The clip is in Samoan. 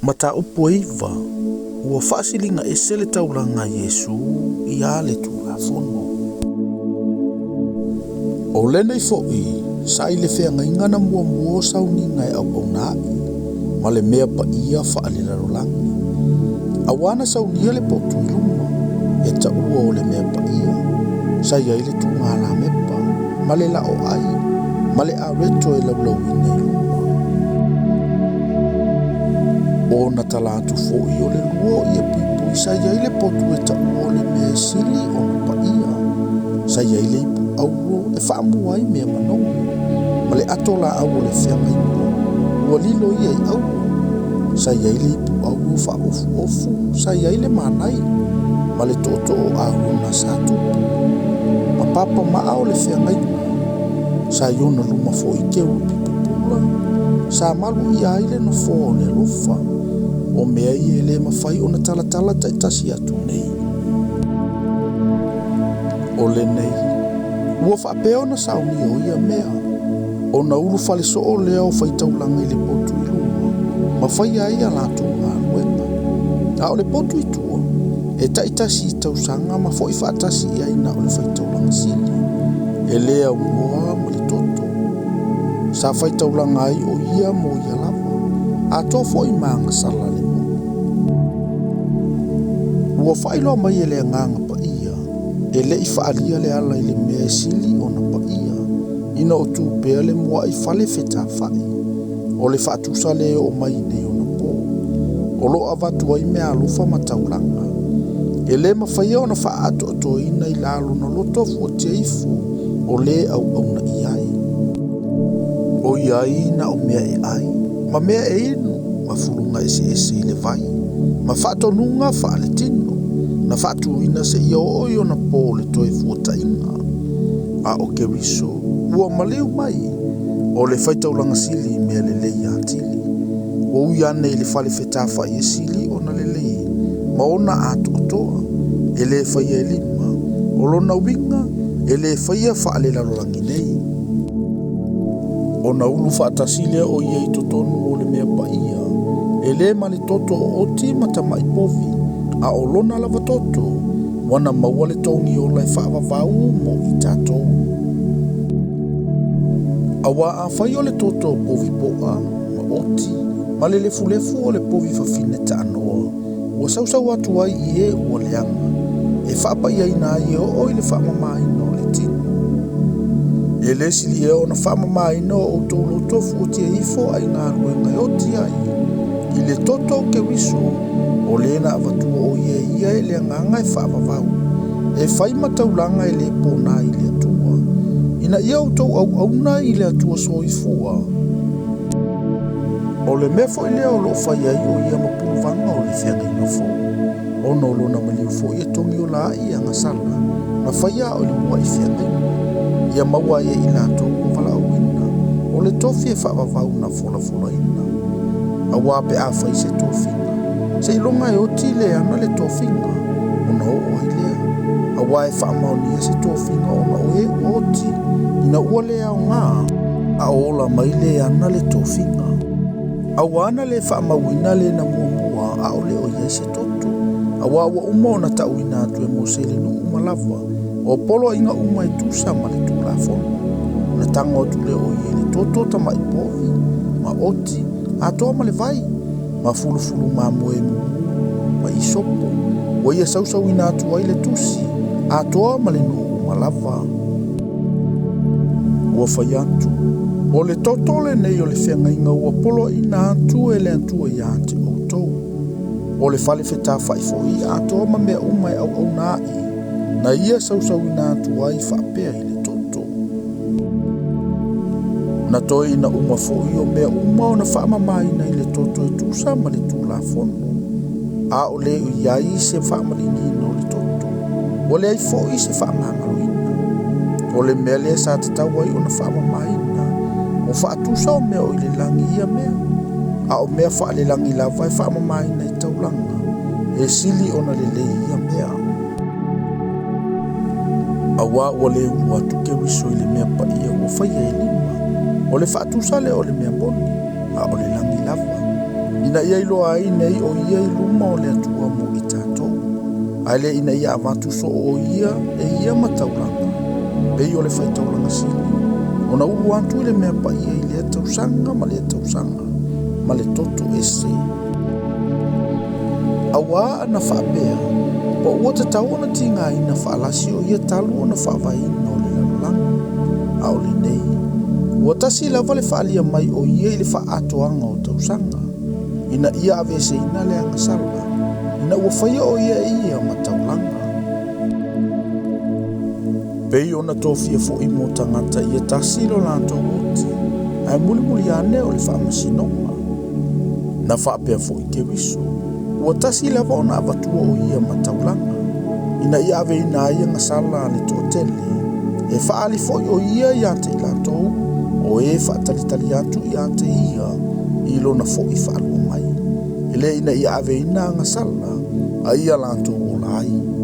Mataupu e 9, ua faasiliga ese le taulaga a Iesu ia le Tulafono. O lenei fo'i, sa i le feagaiga na muamua o sauniga e auauna a'i, ma le mea paia faalelalolagi. Auā na saunia le potu i luma, e ta'ua o le mea paia, sa i ai le tugalamepa, ma le la'o'ai, ma le areto e laulauina i luma. Ona tala atu fo'i o le lua o ie puipui sa i ai le potu e ta'ua o le mea e sili ona paia, sa i ai le ipu auro e faamua ai mea manogi, ma le ato laau o le feagaiga, ua lilo ia i auro, sa i ai le ipu auro faaofuofu sa i ai le manai, ma le tootoo o Arona sa tupu, ma papa maa o le feagaiga, sa i ona luma foi kerupi pupula, sa malu ia ai le nofoa o le alofa. O mea ia e le mafai ona talatala taitasi atu nei. O lenei, ua faapea ona saunia o ia mea, ona ulufale soo lea o faitaulaga i le potu i luma, ma faia ai a latou galuega. A o le potu i tua, e taitasi i tausaga ma fo'i faatasi i ai na o le faitaulaga sili, e le aunoa ma le toto. Sa faitaulaga ai o ia mo ia lava, atoa foi ma agasala le nuu. Ua faailoa mai e le Agaga Paia, e le i faalia le ala i le mea e sili ona paia, ina o tu pea le mua'i fale fetafa'i, o le faatusa le oo mai nei ona po, o lo o avatu ai meaalofa ma taulaga. E le mafaia ona faaatoatoina i la lona loto fuatia ifo o le auauna i ai. O i ai na o mea e ai, ma mea e inu, ma fuluga eseese i le vai, ma faatonuga faaletino, na faatuina seia oo i ona po o le toe fuataiga. A o Keriso ua maliu mai, o le faitaulaga sili i mea lelei atili. Ua ui ane i le fale fetafa'i e sili ona lelei ma ona atoatoa, e le faia e lima, o lona uiga e le faia faalelalolagi nei. Ona ulu faatasi lea o ia i totonu o le mea paia, e le ma le toto o oti ma tama'i povi, a o lona lava toto, ua na maua le togi ola e faavavau mo i tatou. Auā afai o le toto o povi po'a, ma oti, ma le lefulefu o le povi fafine taanoa, ua sausau atu ai i e ua leaga, e faapaiaina ai e oo i le faamamaina o le tino. E le sili ea ona faamamaina o outou loto fuatia ifo ai galuega e oti ai, i le toto o Keriso, o le na avatua o ia e ia e le Agaga e faavavau, e fai ma taulaga e le pona i le Atua, ina ia outou auauna i le Atua soifua. O le mea foi lea o lo o fai ai o ia ma puluvaga o le feagaiga fou, ona o lona maliu foi e togi ola ai e agasala, na faia o i le mua'i feagaiga, ia maua ai e i latou ua valaauina, o le tofi e faavavau na folafolaina. Auā pe afai se tofiga, seiloga e oti le ana le tofiga, ona oo ai lea. Auā e faamaonia se tofiga ona o e ua oti, ina ua le aogā, a o ola mai le ana le tofiga. Auā na le faamauina le na muamua a'ole o i ai se toto. Auā ua uma ona ta'uina atu e Mose i le nuu uma lava, o poloaiga uma e tusa ma le Tulafono. Ona tago atu lea o ia i le toto o tama'i povi, ma oti, atoa ma le vai, ma fulufulu mamoe mumu, ma isopo, ua ia sausauina atu ai le tusi, atoa ma le nuu uma lava. Ua fai atu, o le toto lenei o le feagaiga ua poloaiina atu e le Atua ia te outou. O le fale fetafa'i foi atoa ma mea uma e auauna a'i, na ia sausauina atu ai faapea i le toto. Na toe ina uma foi o mea uma ona faamamaina i le toto e tusa ma le Tulafono, a o le i ai se faamaliniina o le toto, ua leai foi se faamagaloina. O le mea lea sa tatau ai ona faamamaina, o faatusa o mea o i le lagi ia mea, a o mea faalelagi lava e faamamaina i taulaga, e sili ona lelei ia mea. Auā ua le ulu atu Keriso i le mea paia ua faia e lima, o le faatusa lea o le mea moni, a o le lagi lava. Ina ia iloa ai nei o ia i luma o le Atua mo i tatou, ae le ina ia avatu soo o ia e ia ma taulaga, pei o le faitaulaga sili, ona ulu atu i le mea paia i lea tausaga ma lea tausaga, ma le toto ese. Auā ana faapea, po ua tatau ona tigaina faalasi o ia talu ona faavaeina o le lalolagi, a o lenei, ua tasi lava le faaalia mai o ia i le faaatoaga o tausaga, ina ia aveeseina le agasala, ina ua faia o ia e ia ma taulaga. Pei ona tofia foi mo tagata ia tasi lo latou oti, ae mulimuli ane o le faamasinoga. Na faapea foi Keriso, ua tasi lava ona avatua o ia ma taulaga, ina ia aveina ai agasala a le toatele, e faaali foi o ia ia te i latou o e faatalitali atu ia te ia i lona foi faalua mai, e le ina ia aveina agasala, a ia latou ola ai.